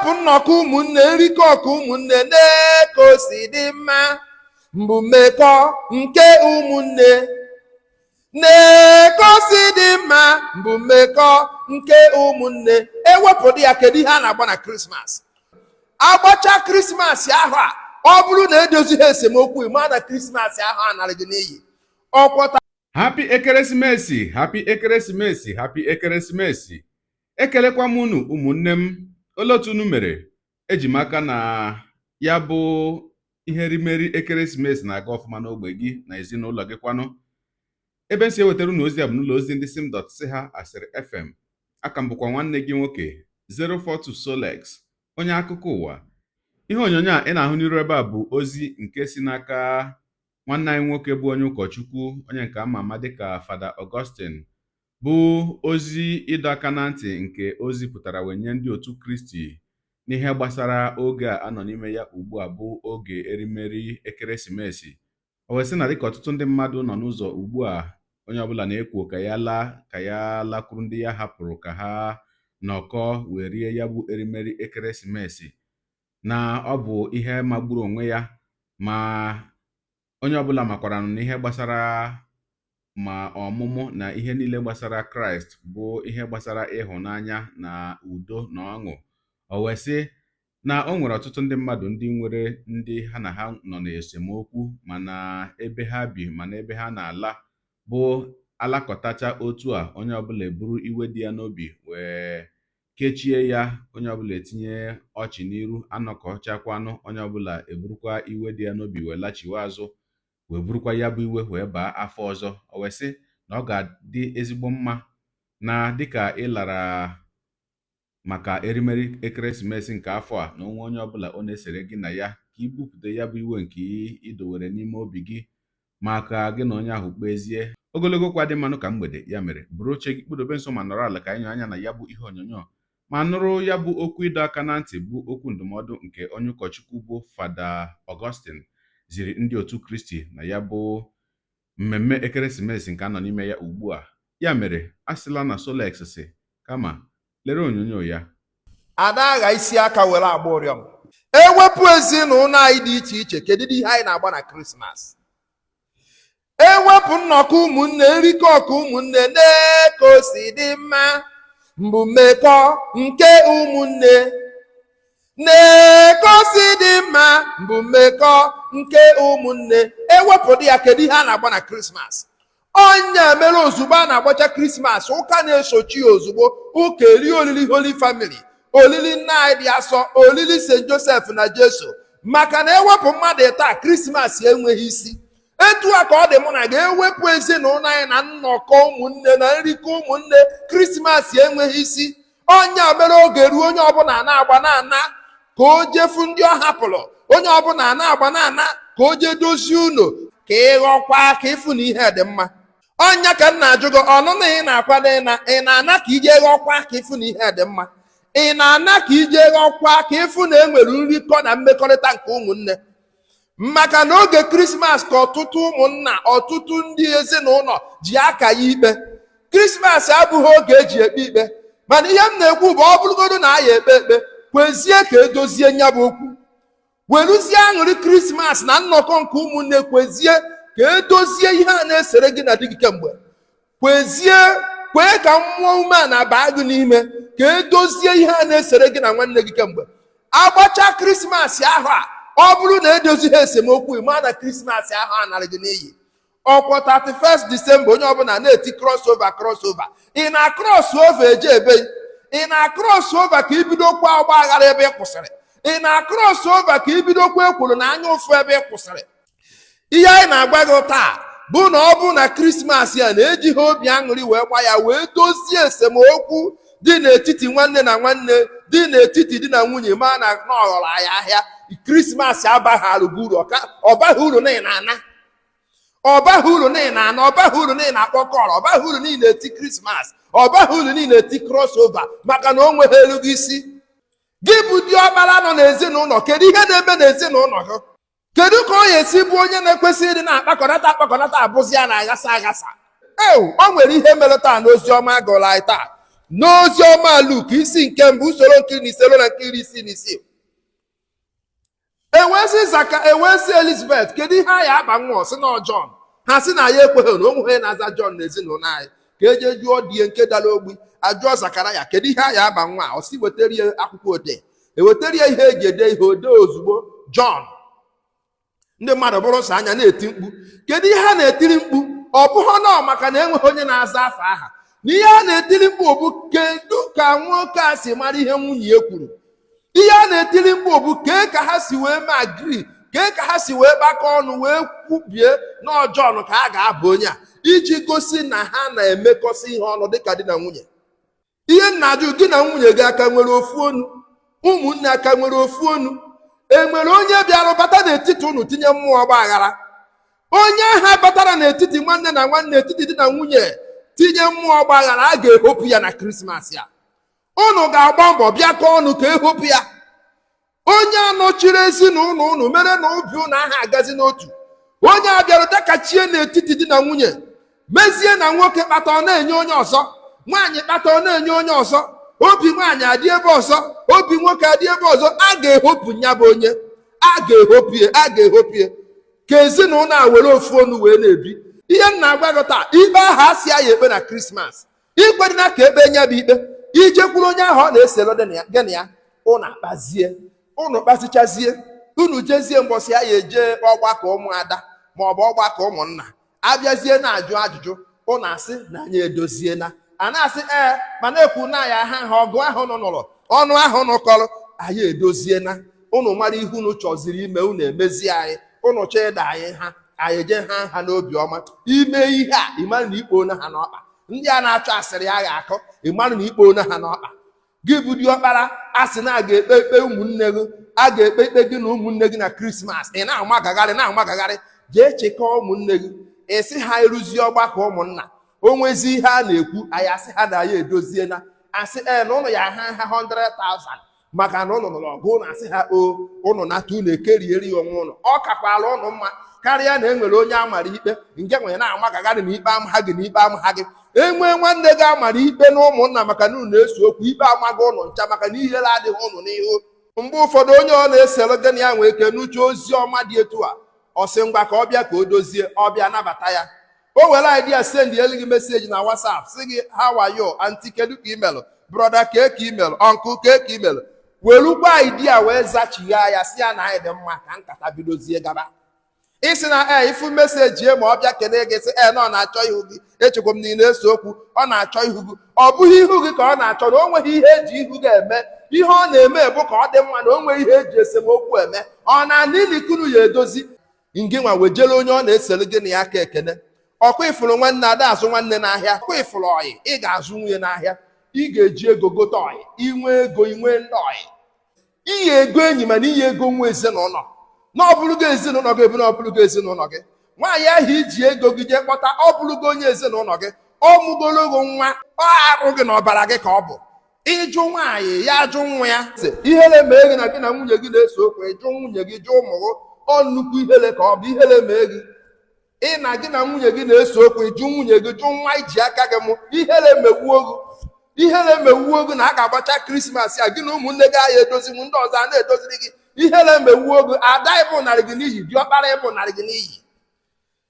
Ewepụ nnọkọ ụmụnne, nrikọ ọka ụmụnne, na-ka o si dị mma mbụ mmekọ nke ụmụnne, na-ka o si dị mma mbụ mmekọ nke ụmụnne. Ewepụdị ya, kedu ihe a na-agba na Krismas? Agbacha Krismas ahụ a, ọ bụrụ na edozighị esemokwu, ma na Krismas ahụ anarị gị n'iyi ọkwọta. Happy ekeresimesi, happy ekeresimesi, happy ekeresimesi! Ekelekwa m unu, ụmụnne m. Olee otu unu mere? Eji m aka na ya bụ ihe erimeri ekeresimesi na-aga ọfụma n'ogbe gị na ezinụlọ gị. Kwanụ, ebe m si ewetara unu ozi a bụ n'ụlọ ozi ndị sim dot si ha asịrị FM. Aka m bụkwa nwanne gị nwoke 042 Solex, onye akụkọ ụwa. Ihe onyonyo a ị na-ahụ n'iru ebe a bụ ozi nke si n'aka nwanne anyị nwoke, bụ onye ụkọchukwu, onye nke ama ama dịka Fada Augustine, bụ ozi ịdọ aka na ntị nke ozi pụtara wee nye ndị otu Kristi n'ihe gbasara oge a anọ n'ime ya ugbu a, bụ oge erimeri ekeresimesi. O wee sị na dịka ọtụtụ ndị mmadụ nọ n'ụzọ ugbu a, onye ọbụla na-ekwo ka ya laa, ka ya lakwuru ndị ya hapụrụ, ka ha nọkọ wee rie ya bụ erimeri ekeresimesi, na ọ bụ ihe magburu onwe ya. Ma onye ọbụla makwara na ihe gbasara ma ọmụmụ na ihe niile gbasara Kraịst bụ ihe gbasara ịhụnanya na udo na ọṅụ. O wee sị na o nwere ọtụtụ ndị mmadụ ndị nwere ndị ha na ha nọ n'esemokwu, mana ebe ha bi, mana ebe ha na-ala, bụ alakọtacha otu a, onye ọbụla eburu iwe dị ya n'obi wee kechie ya, onye ọbụla etinye ọchị n'iru. Anọkọchakwanụ, onye ọbụla eburukwa iwe dị ya n'obi wee lachiwe azụ, wee burukwa ya bụ iwe wee baa afọ ọzọ. O wee sị na ọ ga-adị ezigbo mma na dịka ị lara maka erimeri ekeresimesi nke afọ a, na onwe onye ọbụla ọ na-esere gị na ya, ka i bupụta ya bụ iwe nke ị dowere n'ime obi gị, maka gị na onye ahụ kpezie. Ogologo kwa dị mmanụ ka mgbede. Ya mere, buru oche gị, kpụdobe nso ma nọrọ ala ka anyị anya na ya bụ ihe onyonyo ma nụrụ ya bụ okwu ịdọ aka na ntị, bụ okwu ndụmọdụ nke onye ụkọchukwu bụ Fada Augustine ziri ndị otu Kristi na ya bụ mmemme ekeresimesi nke a nọ n'ime ya ugbu a. Ya mere, a sịla na Solex si, kama lere onyonyo ya. Ada agha isi aka were agba ụrịọm. Ewepụ ezinụlọ anyị dị iche iche, kedu ihe anyị na-agba na Krismas? Ewepụ nnọkọ ụmụnne, nrikọ ọka ụmụnne, na-ka o si dị mma mbụ mmekọ nke ụmụnne, na-ka o si dị mma mbụ mmekọ nke ụmụnne. Ewepụdị ya, kedu ihe a na-agba na Krismas? Onye mere ozugbo a na-agbacha Krismas, ụka na-esochi ozugbo, ụka eri olili Holy Family, olili nna anyị dị asọ, olili St Joseph na Jesu, maka na ewepụ mmadụ taa, Krismas enweghị isi. Etu a ka ọ dị mụ na ga-ewepụ ezinụlọ anyị na nnọkọ ụmụnne na nrikọ ụmụnne, Krismas enweghị isi. Onye mere oge ruo, onye ọbụla na-agba na-ana ka o jefu ndị ọ hapụrụ, onye ọbụla na-agba na-ana ka o jee dozie ụlọ, ka ịghọkwa ka ịfụ na ihe dị mma. Ọnya ka m na-ajụ gị, ọnụnụ ị na-akwado ị na-ana ka ije ghọkwa ka ịfụ na ihe dị mma? Ị na-ana ka ije ghọkwa ka ịfụ na e nwere nrikọ na mmekọrịta nke ụmụnne? Maka na oge Krismas ka ọtụtụ ụmụnna, ọtụtụ ndị ezinụlọ ji aka ya ikpe. Krismas abụghị oge eji ekpe ikpe, mana ihe m na-ekwu bụ, ọ bụrụgodo na aya ekpe ekpe, kwezie ka edozie nya bụ okwu, weruzie aṅụrị Krismas na nnọkọ nke ụmụnne, kwezie ka edozie ihe a na-esere gị na di gị kemgbe. Kwezie, kwee ka mmụọ umeala baa gị n'ime, ka edozie ihe a na-esere gị na nwanne gị kemgbe. Agbacha Krismas ahụ a, ọ bụrụ na edozighị esemokwu, ma na Krismas ahụ anarị gị n'iyi. Ọkwọ 31st Disemba, onye ọbụla na-eti crossover, crossover. Ị na cross over eje ebe? Ị na cross over ka ibidokwa ọgba aghara ebe ị kwụsịrị? Ị na cross over ka ibidokwa ekworo na anya ụfụ ebe ị kwụsịrị? Ihe anyị na-agwa gị taa bụ na ọ bụ na Krismas ya na-ejighị obi aṅụrị wee gba ya, wee dozie esemokwu dị n'etiti nwanne na nwanne, dị n'etiti di na nwunye, ma na ọ ghọrọ anyị ahịa, Krismas abaghị alụ gị uru. Ọ baghị uru na ị na-ana, ọ baghị uru na ị na-ana, ọ baghị uru na ị na-akpọ call, ọ baghị uru na ị na-eti Krismas, ọ baghị uru na ị na-eti crossover, maka na o nweghị elu gị isi. Gị bụ diọkpara nọ n'ezinụlọ, kedu ihe na-eme n'ezinụlọ gị? Kedu ka ọ ga-esi bụ onye na-ekwesị ịdị na-akpakọnata akpakọnata, abụzi ya na-aghasa aghasa? Ew, o nwere ihe mere taa n'ozi ọma gụrụ anyị taa. N'ozi ọma Luk isi nke mbụ, usoro nke 15 ruo na nke 66, ewee Zaka ewee sị Elizabeth, kedu ihe anyị aba nwa? Ọ sị na ọ Jọn. Ha sị na ya ekweghị na onwe onye na-aza Jọn n'ezinụlọ anyị, ka eje jụọ di ya nke dara ogbi. Ajụọ Zakaraya, kedu ihe anyị aba nwa a? Ọ sị wetara ya akwụkwọ odee. Ewetara ya ihe eji ede ihe, ode ozugbo, Jọn. Ndị mmadụ bụrụ sọ anya na-eti mkpu. Kedu ihe ha na-etiri mkpu? Ọ bụghị nọ maka na enweghị onye na-aza afa aha, na ihe a na-etiri mkpu bụ kedu ka nwoke a si mara ihe nwunye ya kwuru. Ihe a na-etiri mkpu bụ kee ka ha si wee mee agree, kee ka ha si wee gbakọ ọnụ wee kwubie na Jọn ka a ga-abụ onye a, iji gosi na ha na-emekọsị ihe ọnụ dịka di na nwunye. Ihe nna ajụ, gị na nwunye gị aka nwere ofu onu? Ụmụnne aka nwere ofu onu? Enwere onye bịara bata n'etiti unu tinye mmụọ ọgba aghara? Onye ahụ batara n'etiti nwanne na nwanne, etiti di na nwunye, tinye mmụọ ọgba aghara, a ga-ehopụ ya na Krismas ya. Unu ga-agba mbọ bịakọ ọnụ ka ehopụ ya. Onye anọchiri ezinụlọ unu mere na obi unu ahụ agazi n'otu. Onye a bịara dakachie n'etiti di na nwunye, mezie na nwoke kpata ọ na-enye onye ọzọ, nwaanyị kpata ọ na-enye onye ọzọ, obi nwaanyị adị ebe ọzọ, obi nwoke adị ebe ọzọ, a ga-ehopụ ya bụ onye, a ga-ehopụ ya, a ga-ehopụ ya, ka ezinụlọ a were ofu onu wee na-ebi. Ihe m na-agwa gị taa, ikpe ahụ asị ya ekpe na Krismas, ikpedina ka ekpe nya bụ ikpe. Ijekwuru onye ahụ ọ na-eselo gị na ya, ụnụ akpazie, ụnụ kpazichazie, unu jezie mbọsị ya eje ọgbakọ ụmụada maọbụ ọgbakọ ụmụnna, abịazie na-ajụ ajụjụ, ụnụ asị na anyị edoziena. A na-asị ee, ma na-ekwu na ya ha ha ọgụ ahụ ụnụ nụrụ, ọnụ ahụ ụnụ kọrọ, anyị edoziena. Ụnụ mara ihe unu chọziri ime, unu emezi anyị. Ụnụ chọọ ịda anyị ha, anyị eje ha ha n'obi ọma. Ime ihe a, ịmara na ikpo ona ha n'ọkpa. Ndị a na-achọ asịrị agha akọ, ịmara na ikpo ona ha n'ọkpa. Gị bụ diọkpara, a sị na a ga-ekpe ikpe ụmụnne gị, a ga-ekpe ikpe gị na ụmụnne gị na Krismas, ị na-amagagharị na-amagagharị. Jee chịkọọ ụmụnne gị, ị sị ha eruzie ọgbakọ ụmụnna, o nwezi ihe a na-ekwu, anyị asị ha na ya edoziena. Asị ee, na ụnụ ya ha ha 100,000 maka na ụnụ nụrụ ọgụ. Ụnụ asị ha o, ụnụ nata, ụnụ ekerieri onwe ụnụ. Ọ kakwala ụnụ mma karịa na enwere onye amara ikpe nke nwere na-amagagharị na ikpe ama gị, na ikpe ama gị. Enwee nwanne gị amara ikpe na ụmụnna maka na unu na-eso okwu, ikpe amaghị ụnụ ncha, maka na ihere adịghị ụnụ n'ihu. Mgbe ụfọdụ onye ọ na-esere gị na ya nwee ike n'uche ozi ọma dị etu a, ọ sị ngwa ka ọ bịa ka o dozie, ọ bịa nabata ya. O were idea send elu gị message na WhatsApp, sị gị, "How are you, aunty? Kedu ka imelụ? Brother, kee ka imelụ? Uncle, kee ka imelụ?" Werukwa idea wee zachigha ya, si ya na anyị dị mma, ka nkata bidozie gaba. Isi na ee, ifu message ma ọ bịa kene gị, sị ee, na ọ na-achọ ihu gị. Echekwa m na ị na-ese okwu, ọ na-achọ ihu gị. Ọ bụghị ihu gị ka ọ na-achọ, na o nweghị ihe eji ihu gị eme. Ihe ọ na-eme bụ ka ọ dị mma, na o nweghị ihe eji esemokwu eme. Ọ na-ana ilikunu ya edozi. Ngị nwa wejere onye ọ na-esere gị na ya aka ekene. Ọkwa ifuru nwanne ada azụ nwanne n'ahịa. Ọkwa ifuru ọyị, ị ga-azụ nwunye n'ahịa. Ị ga-eji ego gote ọyị. Inwe ego, inwe ndị ọyị. Iyi ego enyi, mana iyi ego nwa ezinụlọ, na ọ bụrụgo ezinụlọ gị ebu, na ọ bụrụgo ezinụlọ gị. Nwaanyị ahụ iji ego gị jee kpọta, ọ bụrụgo onye ezinụlọ gị, ọ mụgologo nwa, ọ arụ gị na ọbara gị ka ọ bụ. Ịjụ nwaanyị ya, ajụ nwa ya. Ihere mee gị na gị na nwunye gị na-eso okwu, ịjụ nwunye gị, jụ ụmụ gị, ọ nnukwu ihere ka ọ bụ. Ihere mee gị ị na gị na nwunye gị na-eso okwu, ịjụ nwunye gị, jụ nwa iji aka gị mụ. Ihere mewuo gị, ihere mewuo gị na a ga-agbacha Krismas a, gị na ụmụnne gị agha edozinwu, ndị ọzọ a na-edoziri gị. Ihere mewuo gị. Ada ịbụ narị gị n'iyi, diọkpara ịbụ narị gị n'iyi.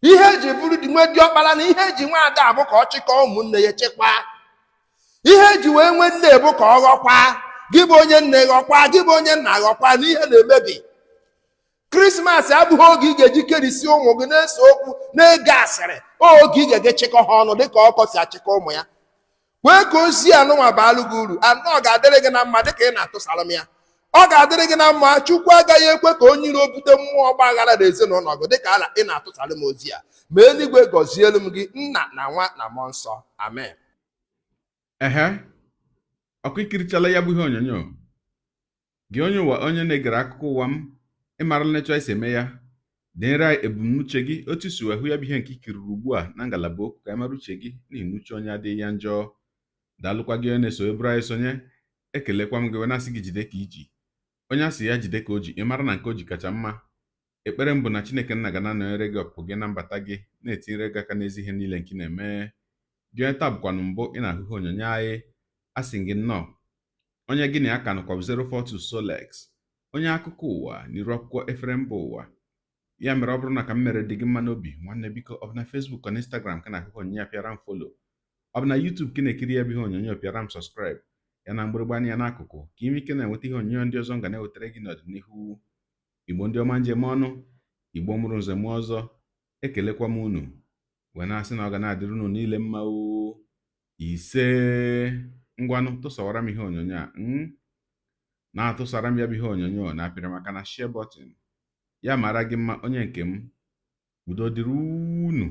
Ihe eji bụrụ nwe diọkpara na ihe eji nwe ada abụ ka ọ chịkọọ ụmụnne ya chekwaa. Ihe eji wee nwee nne bụ ka ọ ghọkwaa gị bụ onye nne, ghọkwaa gị bụ onye nna, ghọkwaa na ihe na-emebi. Krismas abụghị oge ị ga-eji kerisi ụmụ gị na-ese okwu, na-ege asịrị. Oge ị ga-eje chịkọ ha ọnụ dịka ọkọ si achịkọ ụmụ ya. Kwee ka ozi anụnwa baalụ gị uru. Anọ ọ ga-adịrị gị na mma dịka ị na-atụsara m ya. Ọ ga-adịrị gị na mma. Chukwu agaghị ekwe ka onye iro bute mmụọ ọgba aghara na ezinụlọ gị dịka ị na-atụsara m ozi a. Ma eluigwe gọzielu m gị, Nna na Nwa na Mmụọ Nsọ. Amen. Ehe, ọkụ ikirichala ya bụ ihe onyonyo gị, onye ụwa, onye na-egere akụkọ ụwa m. Ịmarala etu anyị si eme ya. Deere anyị ebumnuche gị, otu si wee hụ ya bụ ihe nke ikiriri ugbu a na ngalaba okwu, ka anyị mara uche gị, n'ihi na uche onye adịghị ya njọ. Daalụkwa gị onye na-eso eburu anyị sonye. Ekelekwa m gị wee na-asị gị jide ka iji. Onye asị ya jide ka o ji, ị mara na nke o ji kacha mma. Ekpere m bụ na Chineke nna ga na-anọnyere gị, ọpụpụ gị na mbata gị, na-etinyere gị aka n'ezi ihe niile nke ị na-eme. Gị onye taa bụkwanụ mbụ ị na-ahụ ihe onyonyo anyị. Asị gị nnọọ. Onye gị na ya ka nọkwa bụ 042 Solex, onye akụkọ ụwa n'iru akwụkwọ efere mba ụwa. Ya mere, ọ bụrụ na ka m mere dị gị mma n'obi, nwanne, biko, ọ bụ na Facebook na Instagram ka na-akụkọ onyonyo a, pịara m follow. Ọ bụ na YouTube ka ị na-ekiri ya bụ ihe onyonyo, pịara m subscribe, ya na mgbịrịgba anya n'akụkụ, ka ime ike na-enweta ihe onyonyo ndị ọzọ m ga na-ewetara gị n'ọdịnihu. Igbo ndị ọma, njem ọnụ, Igbo mụrụ nze mụọ ọzọ, ekelekwa m unu wee na-asị na ọ ga na-adịrị unu niile mma o. Ise. Ngwanụ, tụsawara m ihe onyonyo a, na-atụsara m ya bụ ihe onyonyo na apịrị maka na share button. Ya mara gị mma, onye nke m. Udo dịrị unu.